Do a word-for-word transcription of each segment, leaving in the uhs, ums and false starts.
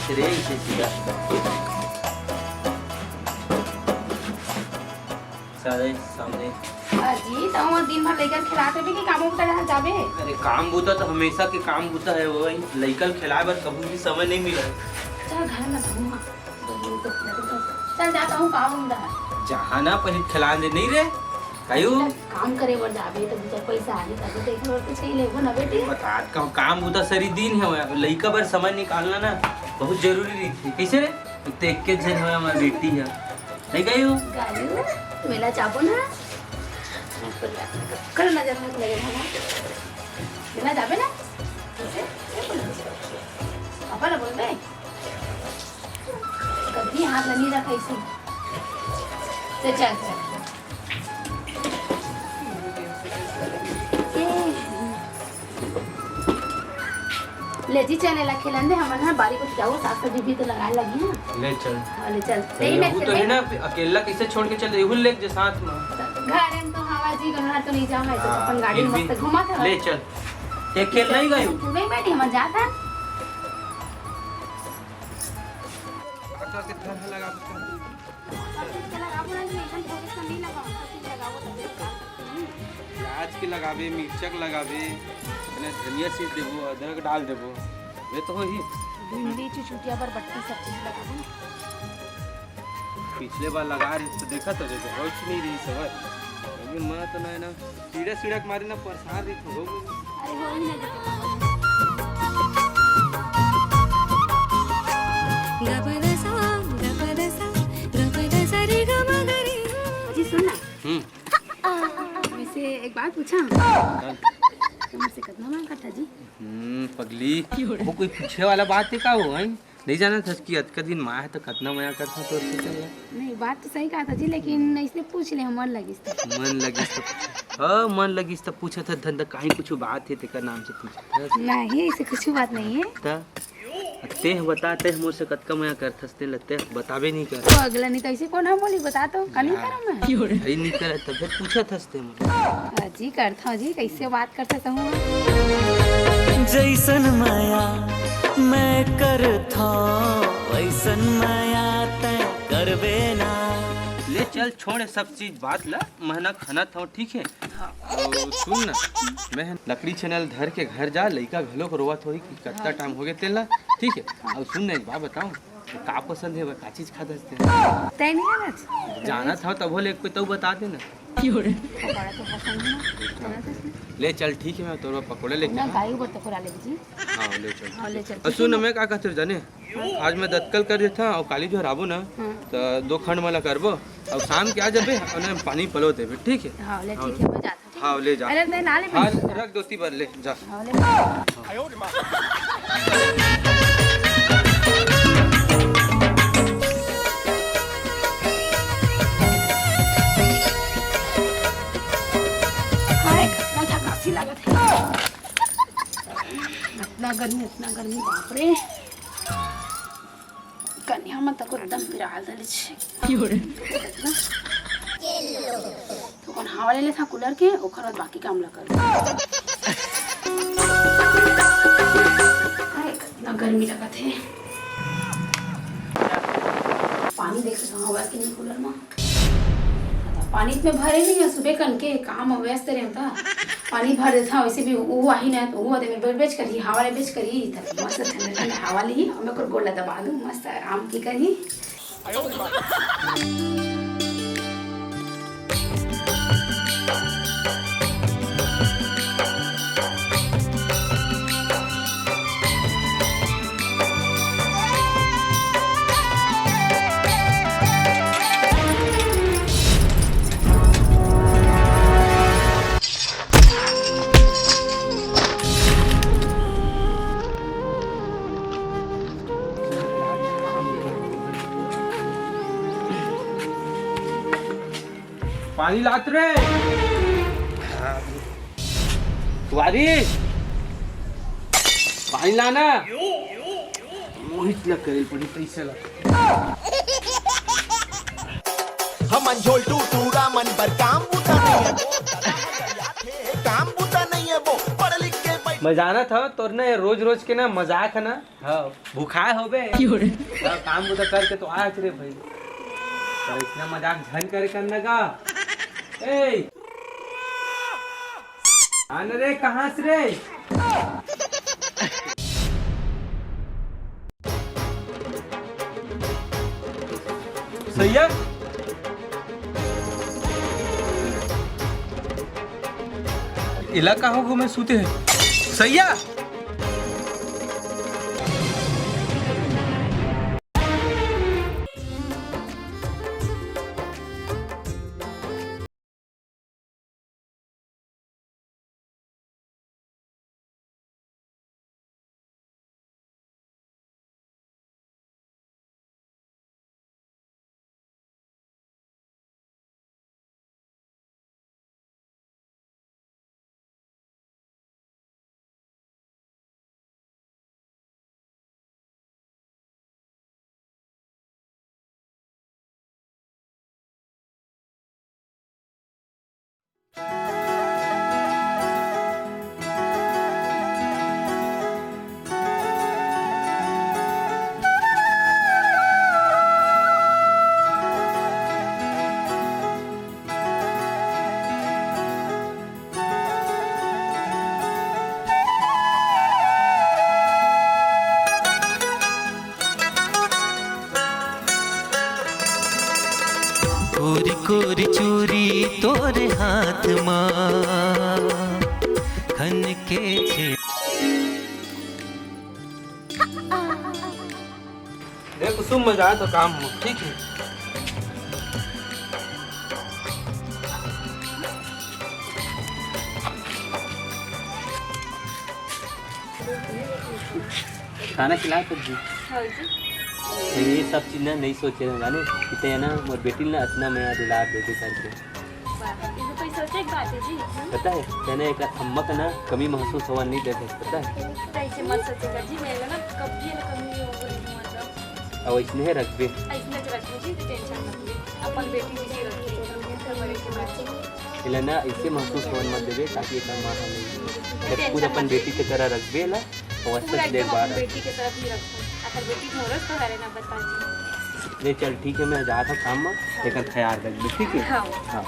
रे, इसे सीधा। सारे सामने। अजी, त उहाँ दिन भर लइका खेलात रहिबे कि काम बुता जहाँ जाबे? अरे, काम बुता तो हमेशा के काम बुता है वो, लइका खेलाए बर कभू भी समय नहीं मिला। चल, घर में घूमा। चल, जा, कहूँ काम उंदा। जहाँ ना पहले खेला दे नहीं रे, कायू? काम करे बर जाबे, त दू चार पैसा आही, तब तो एक बार तो चाहिए लेबो ना, बेटी। बतात कहूँ, काम बुता सरी दिन है, अब लइका बर समय निकालना ना बहुत जरूरी रहिथे। कैसे रे? तो एक के झन हवे, हमार बेटी है। नहीं गई हो? गालू, मेला जाबो ना? कर नजर, मत नजर, हाँ। मेला जाबे ना? कैसे? पापा ना बोलबे? कभी हाथ नहीं रखा इसे। तो चल, चल। ले जी, चल, एला खेलन दे, हमन ह बारी कुछ जाऊ, साग सब्जी भी तो लगाए लगी ना। ले चल। हाँ, ले चल। चल, यहू तो है ना, अकेला कैसे छोड़ के चल, यहू ले जे साथ में। घर में तो हवा जी, घर तो नहीं जाओ, मैं तो हाँ, अपन गाड़ी में फिर भी। मस्त घुमा था। ले चल। एक खेल नहीं गई। तू नहीं बैठी, हमन जात है। प्याज के लगाबे, मिर्चा के लगाबे, धनिया चीर देबो, अदरक डाल देबो, वे तो होही। भिंडी, चुचुटिया, बरबट्टी सब चीज लगाबो ना। पिछले बार लगा रहे तो देखा तो देखो, होइच नहीं रही सबर। लेकिन मैं तो ना, ना, कीड़ा सीड़ा के मारे ना परेशान रही तो हो। अरे हो ही ना देते। गपदसा, गपदसा, गपदसा रे गमगरी। जी सुन ना। हम्म। वैसे एक बात पूछा? हाँ। तुमसे कितना मांग करता जी? हम्म, पगली, वो कोई पूछे वाला बात है का वो, हैं? नहीं जानत हस कि अतका दिन माँ है तो कतना मया करता तोर से चल। नहीं, बात तो सही कहा था जी, लेकिन इसने पूछ ले, मन लगिस तो। मन लगिस तो पूछ। हाँ, मन लगिस तो पूछत हस, धंधा कहीं कुछ बात है तेकर नाम से पूछत हस। नहीं, ऐसे कुछ बात नहीं है। त तेह बता, तेह मोर से कतका मया करथस, तेला तेह बताबे नहीं कर। तो अगला नहीं तो ऐसे कौन हम बोली, बता तो, का नहीं करा मैं? यही नहीं करे, तब फिर पूछत हस ते मोर। हाँ जी, करता हूँ जी, कैसे बात करते तो हूँ। जैसन मया मैं करथौं, वैसन मया तैं करबे ना। ले चल, छोड़ ये सब चीज बात ला, महना खाना था, ठीक है? हाँ। और सुन ना, मैं लकड़ी छेना ल धर के घर जा, लइका घलो को रोवत होही कि कत्ता हाँ। टाइम हो गया तेला, ठीक है? हाँ। और सुन ना, एक बात बताऊँ, का पसंद है, का चीज खात हस ते? तैं नहीं जानत? जानत हव तभो ले कोई तऊ बता दे ना। पकौड़ा तो पसंद है ना, जानत हस ना? ले चल, ठीक है, मैं तोर बर पकौड़ा लेके ना, आ। गाय ऊपर तो कोरा ले जी। हाँ, ले चल। हाँ, ले चल, और ठीक सुन, है। मैं का कहत हूँ जाने? हाँ। आज मैं दतकल कर देता हूँ और काली जो हराबो ना, हाँ। तो दो खंड मला करबो और शाम के आ जाबे और ना पानी पलो देबे, ठीक है? हाँ, ले, हाँ। ठीक है, मैं जाता हूँ, ठीक है? हाँ, ले जा। अरे, नहीं, ना ले, हाँ, मैं रख दो, ती बार ले जा। हाँ, ले। हाय, कितना झकासी लागत है। इतना गर्मी, इतना गर्मी, बाप रे। कन्या मन तको एकदम पिराल दले छे। तो कौन हवा ले लेथा कूलर के, ओखर बाद बाकी काम ला कर। अरे, कितना गर्मी लगत है। पानी देख सकते हो, हवा के नहीं कूलर में। पानी इतने भरे नहीं है, सुबह कन के काम में व्यस्त रहे था। पानी भर देता, वैसे भी वो आही ना, तो वो आते में बेच करी, हवा ले बेच करी, तब मस्त ठंडा ठंडा हवा ली, और मैं को गोला दबा दूँ, मस्त आराम की करी। पानी लात रे। बारिश, पानी लाना। मोहित ला करे पड़ी पैसा ला। हमन झोलटू टूरा मन बर काम बुता नहीं है। काम बुता नहीं है वो, पढ़ लिख के बैठ मैं जानत हव तोर ना ये रोज रोज के ना मजाक है ना। हाँ, भुखाए होबे। क्यों रे? हाँ, काम बुता करके तो आज रे भाई। पर इतना मजाक झन करे करना का। ए, आन रे, कहाँ से रे? सैया, इला कहाँ घूमे सूते है? सैया, कोरी कोरी चूरी तोरे हाथ मा, खन के छे। देख कुसुम, मैं जात हँव काम में, ठीक है? खाना खिला तो जी। हाँ जी। ये सब चीज ना नहीं सोचे रहे, जाने कितने है ना, मोर बेटी ना इतना मया दुलार देते करके। वाह, ये तो कोई सोचे एक बात है जी। पता है, तेने एक अम्मा का ना कमी महसूस होवा नहीं देते, पता है? तो इसे मत सोचेगा जी, मेरे ना कभी ना कमी नहीं होगी, मतलब। अब इसने रखबे। इसने तो रखबे जी, टेंशन मत ले। अपन बेटी जी रखबे, घर बड़े के बात है। इला ना इसे महसूस होवा मत देबे, ताकि एक अम्मा का नहीं। जब खुद अपन बेटी के तरह रखबे ला, तो अच्छा पूरा से एकदम देखभाल अपन रख। बेटी के तरह ही रखूँ। अगर बेटी झोरस तो हरे ना बता जी। ले चल, ठीक है, मैं जात हँव काम में, हाँ। एकर ख्याल रखबे, ठीक है? हाँ। हाँ।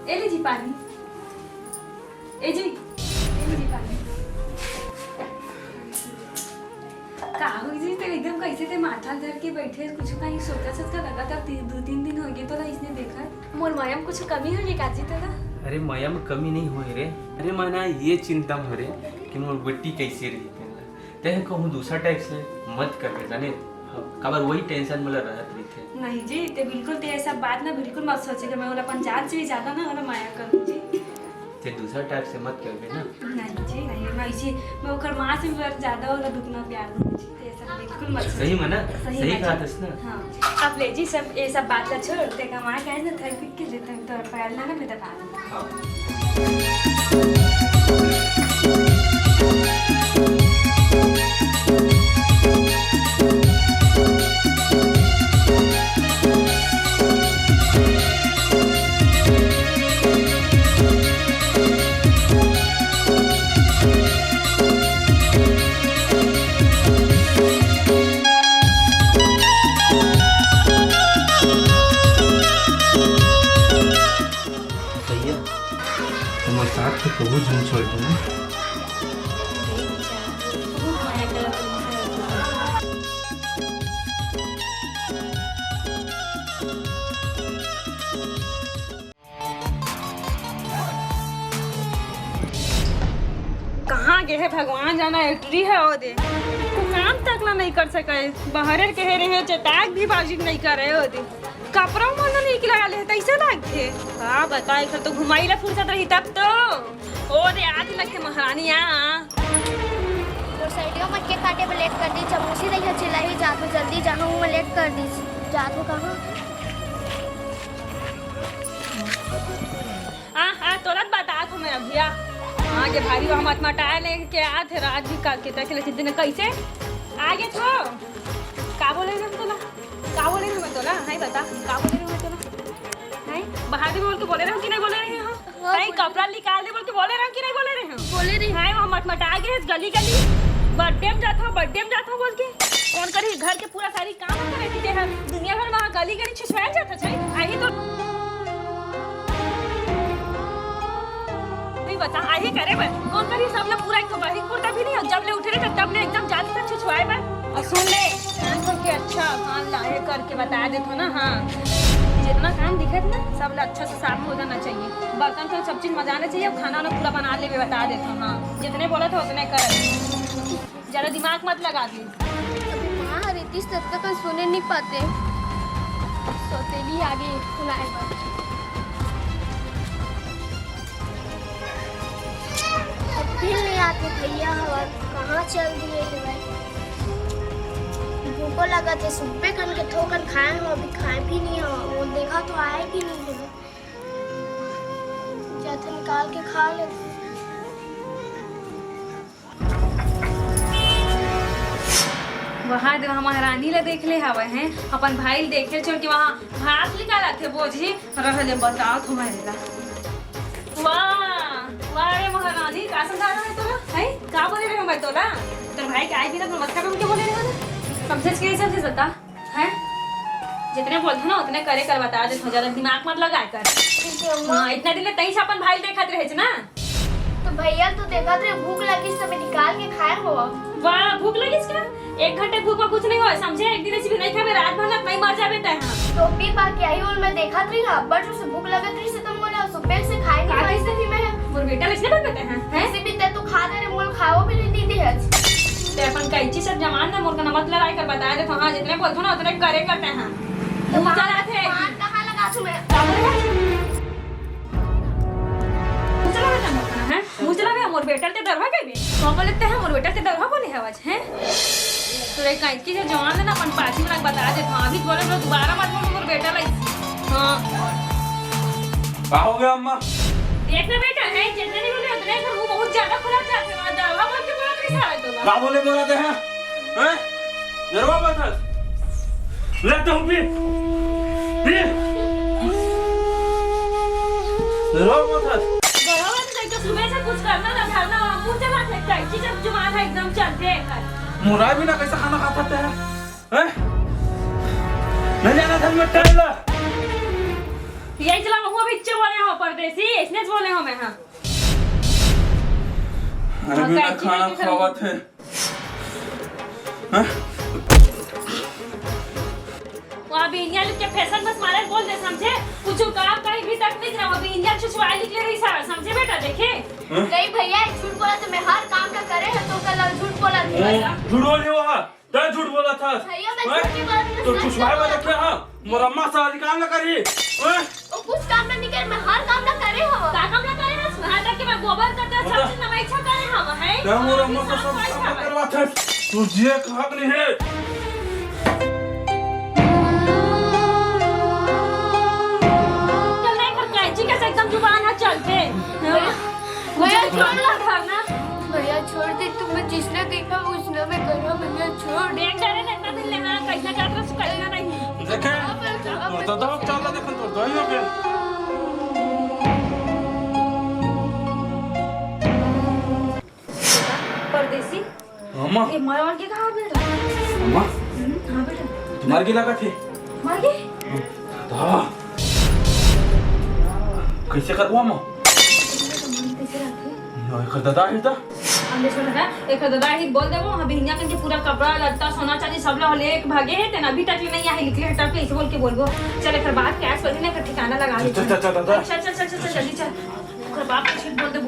ए लीजिए पानी। ए जी, ए लीजिए पानी। का हो जी, ते एकदम कैसे ते माथा धर के बैठे, कुछ कहीं सोचा सोचा लगा था, ती-, दो तीन दिन हो गए तोला इसने देखा। मोर मया म कुछ कमी होगे का जी तोला? अरे मया म कमी नहीं होय रे। अरे मैं ना ये चिंता म हँव रे कि मोर बेटी कैसे रही तेन ला। तें कहूँ दूसरा टाइप से मत करबे जाने। हाँ, काबर वही टेंशन मोला रहत रहिथे। नहीं जी, ते बिल्कुल ते ऐसा बात ना बिल्कुल मत सोचे कि मैं ओला अपन जान से भी ज्यादा ना ओला मया करूँ जी। ते दूसरा टाइप से मत करबे ना। नहीं जी, नहीं, मैं जी, मैं ओकर माँ से भी ज्यादा ओला दुगना प्यार दूँ जी। ते ऐसा बिल्कुल मत सोचे। सही में ना? सही सही में कहा जी। थस ना? हाँ। अब ले जी सब, ये सब बात ला छोड़, ते का माँ कहे ना, थर पिट के लेते हैं, तो पैर ना, ना, मैं दबा दूँ। भैया, तुम्हारे साथ तो कबू झूठ छोड़ दूंगा। कहाँ गे हे भगवान जाना, एटरी हे ओ दे। एको काम तक ला नहीं कर सके, बहरे के हे रहे, चेताक भी बाजी नहीं करे ओ दे। कपड़ा मन ला निकला ले, तैसे लागथे। का बता, एकर तो घुमाई ला फुर्सत रही तब तो। ओ दे, आज लगथे महारानी आ। तो साइडियो मत के काटे में लेट कर दी, चमूसी नहीं हो चिल्लाही, जात हो जल्दी जाहूँ, मैं लेट कर दी, जात हो कहाँ? तुरंत बता तू मेरा भैया। आगे भारी वहाँ मटमटाए लेके आथे रात भी काल के तक लेकिन दिन कैसे आगे तो का बोले रहे तोला? का बोले रहे मैं तोला? नहीं बता का बोले रहे मैं तोला? नहीं बहादुर बोल के बोले रहे कि नहीं बोले रहे हो? हाँ, नहीं बोले। कपड़ा निकाल दे बोल के बोले रहे कि नहीं बोले रहे हो? बोले रहे। नहीं वहाँ मटमटा गए गली गली बर्थडे में जाता हूँ बर्थडे में जाता हूँ बोल के कौन करी घर के पूरा सारी काम करे थे हम दुनिया भर वहाँ गली गली छिछवाया जाता है। आही तो नहीं बता आही करे बर कौन करी सब लोग पूरा एक तो बाहरी कुर्ता भी नहीं हो जब ले उठे रहे तब ले एकदम जान तक छिछवाए बर। और सुन ले कान खोल के अच्छा कान लाए करके बता देता ना। हाँ जितना काम दिखे ना सब लोग अच्छा से साफ हो जाना चाहिए। बर्तन तो सब चीज मजाना चाहिए खाना ना पूरा बना ले बता देता। हाँ जितने बोला था उतने कर। ज्यादा दिमाग मत लगा दे। अभी माँ हर इतिस तब तक सुने नहीं पाते। सौतेली आगे सुनाए बर। अब फिर नहीं आते भैया हवा कहाँ चल दिए हे भाई। भूखो लगा थे सुबह कन के थोकन खाए हो अभी खाए भी नहीं हो। वो देखा तो आए भी नहीं हो। जाते निकाल के खा लेते। वहाँ दे महारानी ला देख ले हवे हैं अपन भाई ला देखे छोड़ के वहाँ घास निकालत हे बोझी। रह ले बताओ तुम्हारे ला। वाह वाह रे महारानी का समझा रहा है तोला? हैं का बोले रहे मैं तोला? तेरे भाई के आए बिना नमस्कार हम क्या बोले रहे? समझे के समझे बता। हैं जितने बोलते ना उतने करे कर बता देते ज्यादा दिमाग मत लगाए कर। ठीक है अम्मा। हाँ इतना दिन ले तई से अपन भाई देखत रहे ना। तो भैया तू देखत रहे भूख लगी सब निकाल के खाए हो। वाह भूख लगी इसका। एक घंटे भूख में कुछ नहीं हो समझे एक दिन ऐसी भी नहीं खावे रात भर नहीं मर जावे तय हाँ। टोपी बाकी आई और मैं देखत रही हूँ अब्बड़ जो से भूख लगत रही से तुम बोला सुबह से खाए नहीं का पाई कैसे? से भी मैं मोर बेटा इसने कर देते हैं हैं? ऐसे भी ते तू खा दे रे मोल खाओ भी नहीं दी है। ते अपन कैंची से जमान ना मोर का नमक लड़ाई कर बता दे तो हाँ जितने बोलते ना उतने करे करते हैं। तो मुंह चला थे। कहाँ लगा तू मैं? का बोले? मुंह चला बेटा मोर का, हैं? मुंह चला बे, मोर बेटा के डरवा के बे। का बोले ते हैं, मोर बेटा के डरवा बोले है आज, हैं? तो एक कांच की जो जवान है ना, अपन पाछी में बता दे, हाँ, अभी बोले तो दोबारा मत बोलो, मोर बेटा लाई। हाँ। का हो गया अम्मा? देख ना बेटा, है जितने नहीं बोले उतने, पर वो बहुत ज्यादा खुला जाते हैं, डरवा बोल के बोला कैसा है तो? का बोले बोला ते हैं? हैं? डरवा मत हंस। ले तो पी। पी। डरवा मत हंस। डरवा मत हंस, तो सुबह से कुछ करना ना धरना, हम मुंह चला सकता है, जी जब जुबान है एकदम चलते हैं। मुराई भी ना कैसा खाना खाता ते हैं? हैं? नहीं जाना था मैं टहला। यही चला हुआ बिच्चे बोले हो परदेसी, इसने बोले हो मैं हाँ। अरे हाँ, बिना कैंची खाना लेके खावा थे। हाँ? वो अभी इंडिया लिख के फैशन बस मारे बोल दे समझे। कुछ काम कहीं भी तक नहीं रहा, अभी इंडिया छुछवाए निकले रही सारा समझे बेटा देखे। हाँ? नहीं भैया, एक झूठ बोला तो मैं हर काम का करे है तो कल झूठ बोला नहीं हाँ, भैया। झूठ बोले हो हाँ। तै झूठ बोला था। भैया, मैं हैं? झूठ नहीं बोला, मैं तो सच झूठ बोला। बोला था हाँ। मोर अम्मा सारी काम ना करी। हैं? वो कुछ काम ना नहीं कर, मैं हर काम ना करे हो। का काम ना करे हो? यहाँ तक कि मैं गोबर करते सब बता। चीज ना मैं अच्छा करे हो, है? तै मोर अम्मा से सब काम करवा था। तू जिए का हक नहीं है। चल रहे पर कैंची कैसे एकदम जुबान है चलते। भैया, भैया, छोड़ लो। भैया, छोड़ दे, तुम्हें जिसने देखा, उसने मैं करूँ, भैया, छोड़। देख, डरे ना, इतना दिन ले, हाँ, कैसा जात रहा, कैसा नहीं। देखे, तो दवा चल रहा, देखो, तो दवाई हो गया। परदेसी, अम्मा। ये मरवान के कहाँ बेटा? अम्मा। हम्म, हाँ बेटा। तुम्हारे की लागत है? मर गए? हाँ। कैसे करबो अम्मा? कैसे रखे? यो, एकर दादा है ता? अंदर छोड़ बेटा, एकर दादा ही बोल देबो, हम हिंगा करके पूरा कपड़ा, लत्ता, सोना, चांदी सब ला ले एक भागे है, तेन अभी तक ले नहीं आए, निकले हटा के ऐसे बोल के बोलबो। चल, एकर बात कैश वाली ना, एकर ठिकाना लगा दे। चल, चल, चल, चल, चल। चल, चल, चल, चल, जल्दी चल। ओकर बाप के झूठ बोल देबो।